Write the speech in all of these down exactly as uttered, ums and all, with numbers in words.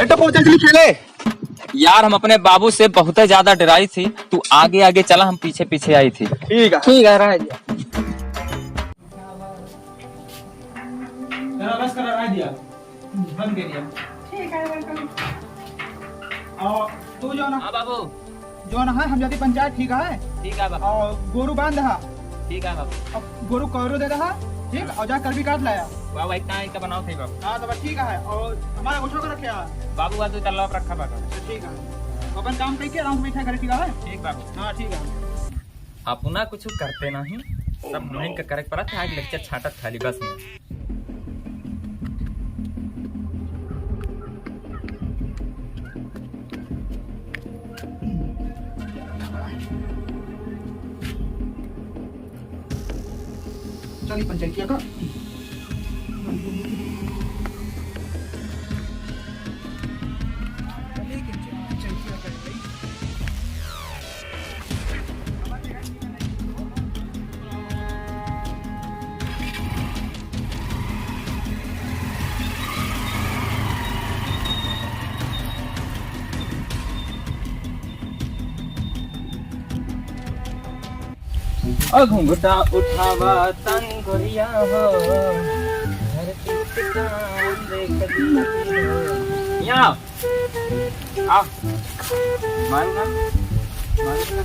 बेटा, बहुत जल्दी खेले। यार, हम अपने बाबू से बहुत ज्यादा डराई थी। तू आगे आगे चला, हम पीछे पीछे आई थी। ठीक है। ठीक है, रह जा। चला, बस करा, रह दिया। बंद कर दिया। ठीक है, welcome। और तू जो ना हाँ बाबू। जो ना है, हम जाती पंचायत, ठीक है? ठीक है बाबू। और गोरू बांध दहा। ठीक है बाबू। अब गोरू कौरो दे दहा, ठीक? और जा करबी काट लाया। वाह भाई, कहाँ का बनाओ थे बाबू? हाँ, तो बस ठीक है। और हमारा गोठो को रखे है। बाबू, आज तो तल्ला रखा बाबू। अच्छा, ठीक है। तो अपन काम करके आराम से बैठा करे, ठीक है? ठीक बाबू। हाँ, ठीक है। अपना कुछ करते नहीं, सब हमहीं का करे के पड़त है, आज lecture छाटत खाली बस में। चली पंचायतिया का। ओ घुंघटा उठावा तन गोरिया हो, धरती के चांद देखती हो। या। आ। मारू ना। मारू ना।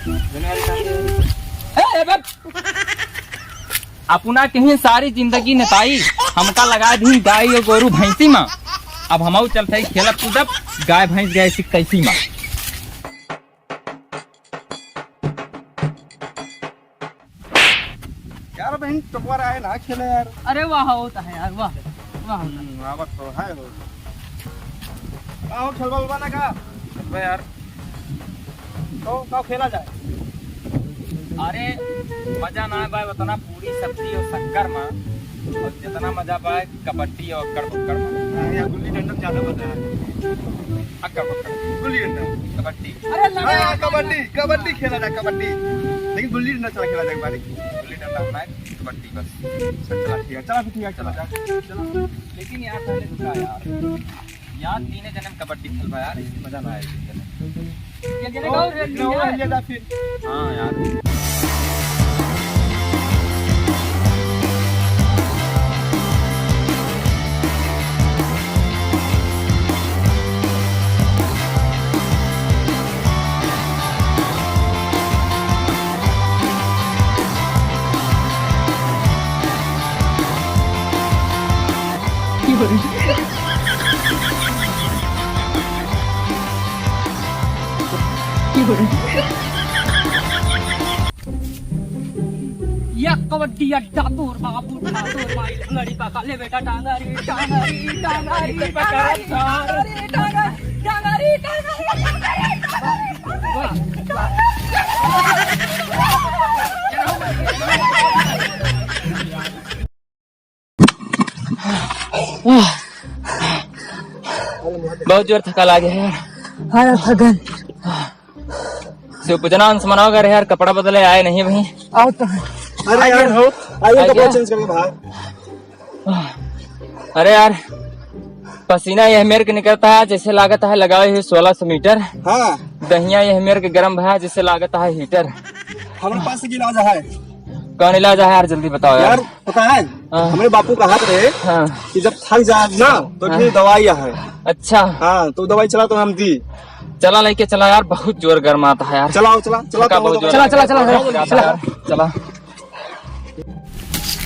दुनिया के साथ। ए, ए, बे। अपना कहीं सारी जिंदगी नेताई, हमका लगा दी गाय और गोरू भैंसी मा। अब हमहू चलते खेलब कूदब, गाय भैंस गाय सिख कैसी मा। यार बहन, टोकवा रहा है ना, खेले यार। अरे वाह, होता है यार, वाह, वाह होता है। हम्म, आवत तो है हो। का हो, खेलबा उलबा ना का? अबे यार। तो का खेला जाए? अरे, मजा ना आए भाई, उतना पूरी सब्जी और शक्कर मा, और जितना मजा पाए कबड्डी और अक्कड़ बक्कड़ मा। हाँ, यार, गुल्ली डंडा ज्यादा मजा आए। अक्कड़ बक्कड़। गुल्ली डंडा। कबड्डी। अरे, लगा हाँ, यार, कबड्डी, कबड्डी खेला जाए, कबड्डी। लेकिन गुल्ली डंडा चला खेला जाए, बारी। गुल्ली डंडा अपना है, कबड्डी बस। चल, चला, ठीक है, चला, फिर ठीक है, चला, चला। चला। लेकिन यार, पहले रुका यार। यार, तीने जने में कबड्डी खेलबा यार, इसमें मजा ना आए तीन जने। ये जने तो गाँव रे, ये लिया। ले जा फिर। हाँ यार। या कबड्डी अड्डा तोर बाबू, तोर माई लंगड़ी पका ले बेटा, टांगरी, टांगरी, टांगरी, टांगरी, टांगरी, टांगरी, टांगरी, टांगरी। वाह, वाह। बहुत जोर थका लागे है यार। हाँ यार, थक गए। शिव पूजना अंश मनाओ करे यार, कपड़ा बदले आए नहीं भाई। आओ तो है। अरे यार, हो, आइए, आइए। कपड़ा change करके बाहर। अरे यार, पसीना यह मेर के निकलता है, जैसे लागत है लगावे हुए सोलह सौ मीटर। हाँ। दहिया यह मेर के गरम भया, जैसे लागत है heater। हमारे पास एक इलाज है। कौन इलाज है यार, जल्दी बताओ यार। यार, पता है, हाँ। हमारे बापू कहा रहे हाँ। कि जब थक जाए ना, तो हाँ। फिर दवाई है। अच्छा। हाँ, तो दवाई चला तो हम दी। चला लेके चला यार, बहुत जोर गर्म आता है यार। चलाओ, चला, चला, थका तो बहुत जोर चला, चला, चला, चला, चला। चला।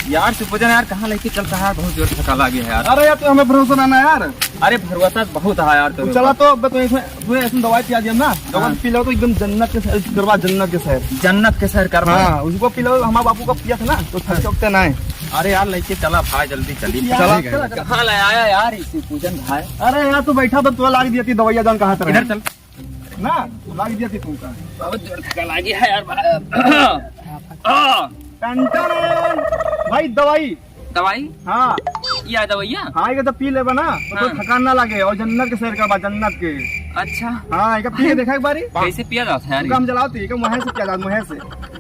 यार, शिव पूजन यार, कहाँ लेके चलता है यार? बहुत जोर थका लागे है यार। अरे यार, तू हमें भरोसा ना, ना यार। अरे, भरोसा बहुत है यार, तू चला तो, अब तो इसमें, तू इसमें दवाई पिया दिया ना, दवाई हाँ। पी लो तो एकदम जन्नत के सैर करवा, जन्नत के सैर। जन्नत के सैर करवा। हाँ, उसको पी लो, हमारे बापू का पिया था ना, तो थक चकते ना है। अरे यार, लेके चला भाई, जल्दी चली। चला, चला, चला। कहाँ ले आया यार, ये शिव पूजन भाई? अरे यार, तू बैठा तो, तू लाग दिया थी दवाइया जान कहाँ तरह। इधर चल। ना, लाग दिया थी तुमका। बहुत जोर थका लागी है यार भाई। टन टन। भाई दवाई। दवाई? हाँ। या दवाइया? हाँ, ये तो पी लेबा ना, तो हाँ। थकान ना लागे और जन्नत के सैर करबा, जन्नत के। अच्छा। हाँ, एक पी के देखा एक बारी। कैसे पिया जाता है यार? हम जलाओ तो, एक मुँह से पिया जाता, मुँह से।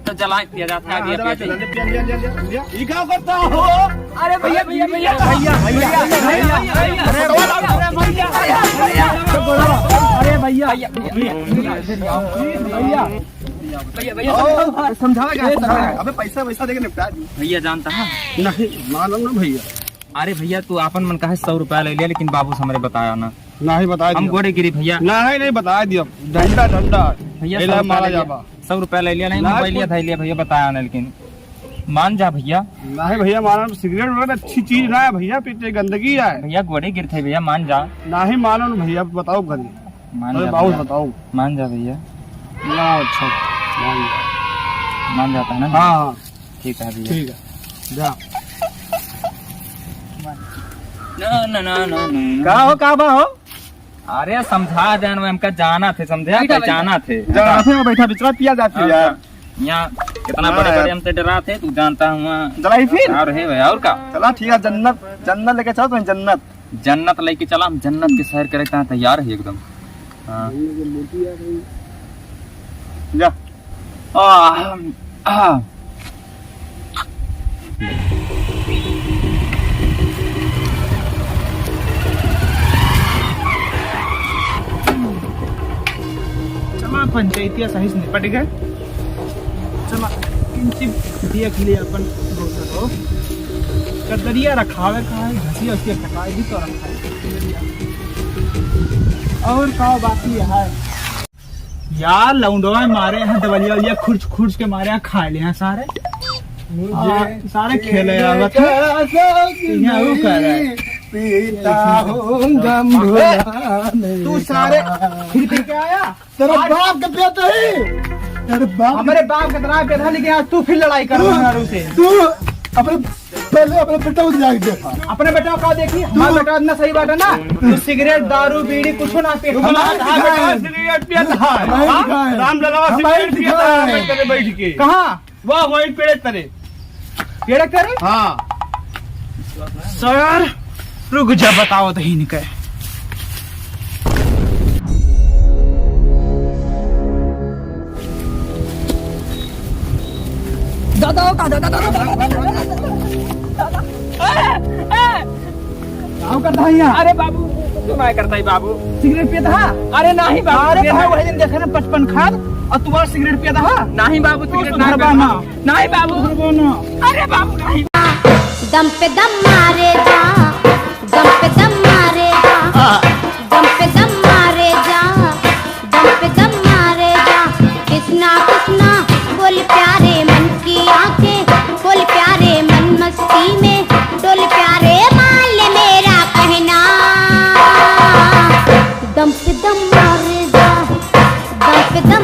तो जला दिया जाता है, हाँ, अभी, जला अभी। दिया, ले, ले, ले, ले, ले। ये क्या करता हो? अरे भैया, भैया, भैया। भैया, भैया, भैया, भैया। अरे भैया, अरे भैया, अरे भैया। अरे भैया। भैया, भैया। भैया, भैया। समझावा क्या? समझावा। अबे पैसा वैसा देके निपटा दी। भैया जानता है? नहीं, मालूम ना भैया। अरे भैया, तू आपन मन कहे सौ रुपया ले लिया, लेकिन बाबू से हमरे बताया ना। नहीं, बताया हम दिया। गोड़े गिरी भैया। नहीं, नहीं, बताया दिया। डंडा, डंडा। भैया, एला सौ रुपया मारा ले लिया। जाबा। सौ रुपया ले लिया, नहीं, नहीं, मोबाइल कुछ धै लिया भैया, बताया ना, लेकिन मान जा भैया। नहीं भैया, मानो सिगरेट वगैरह अच्छी चीज ना है भैया, पीते गंदगी है। भैया, गोड़े गिरते भैया, मान जा। नहीं मानो ना भैया, बताओ घरे। मान अरे जा बाबू, भैया। बताओ। मान जा भैया। ना, अच्छा, मान जा। मान जाता है ना? हाँ, हाँ। ठीक है भैया। ठीक है, जा। ना, ना, ना, ना, ना। का हो, का बा हो? अरे समझा देन, हमका जाना थे, समझे? बैठा, बैठा। जाना थे। जाना थे, बैठा, बिचरा पिया जाती है यार। यहाँ कितना हाँ बड़े यार। बड़े हमसे डरा थे, तू जानता है वहाँ। चला ही फिर। और है भाई, और का? चला ठीक है, जन्नत, जन्नत लेके चलो तुम जन्नत। जन्नत लेके चला, हम जन्नत के सैर करे तैयार है एकदम। हाँ। जा। आ, आ। चला, पंचायतिया सही से निपट गए। चला, किंचित दिया के लिए अपन दोस्त हो। कदरिया रखावे का है, घसिया उसिया कटाए भी तो रखा है। और का बाकी है? यार, लौंडवा मारे हैं, दवलिया वलिया खुर्च खुर्च के मारे हैं, खा ले हैं सारे। मुझे आ, सारे खेले यार, बता। यहाँ वो कर रहा है। पीता हूँ गम भुलाने तू सारे का। फिर पी के आया? तेरे आज बाप के पिया तो ही। तेरे बाप हमारे बाप के तरह पिया था, लेकिन आज तू फिर लड़ाई कर तू, रहा है उसे। तू अपने पहले अपने बेटा को जाके देखा। अपने बेटा का देखी, हमारा बेटा इतना सही बात है ना, तू सिगरेट, दारू, बीड़ी कुछ ना पीता। हमारे हमारा बेटा दिखाए। सिगरेट पियत है। हमारे हाँ? दिखाए। राम ललवा हमारे सिगरेट पियत है, दिखाए। बैठ के, बैठ के। कहाँ? वाह, वही पेड़ तरे। पेड़ तरे? हाँ। सर, रुक जा, बताओ तो ही निकल। दादा, ओ दादा, दादा, दादा, दादा, दादा, दादा। ए, ए। का करता है यहाँ? अरे बाबू, तू ना करता ही बाबू। सिगरेट पीता है? अरे नहीं बाबू, अरे पीता भाई, है। वही दिन देखे ना पचपन खाद, और तू आज सिगरेट पीता है? नहीं बाबू, तू सिगरेट ना सुधरबा करता। ना। नहीं बाबू। सुधरबा ना। अरे बाबू, नहीं। दम पे दम मारे जा, दम पे दम मारे जा, दम पे दम मारे जा, दम पे दम मारे जा। किसना किसना बोल प्यारे मन की आंखें, बोल प्यारे मन मस्ती में डोल प्यारे माल मेरा पहना। दम पे दम मारे जा, दम पे दम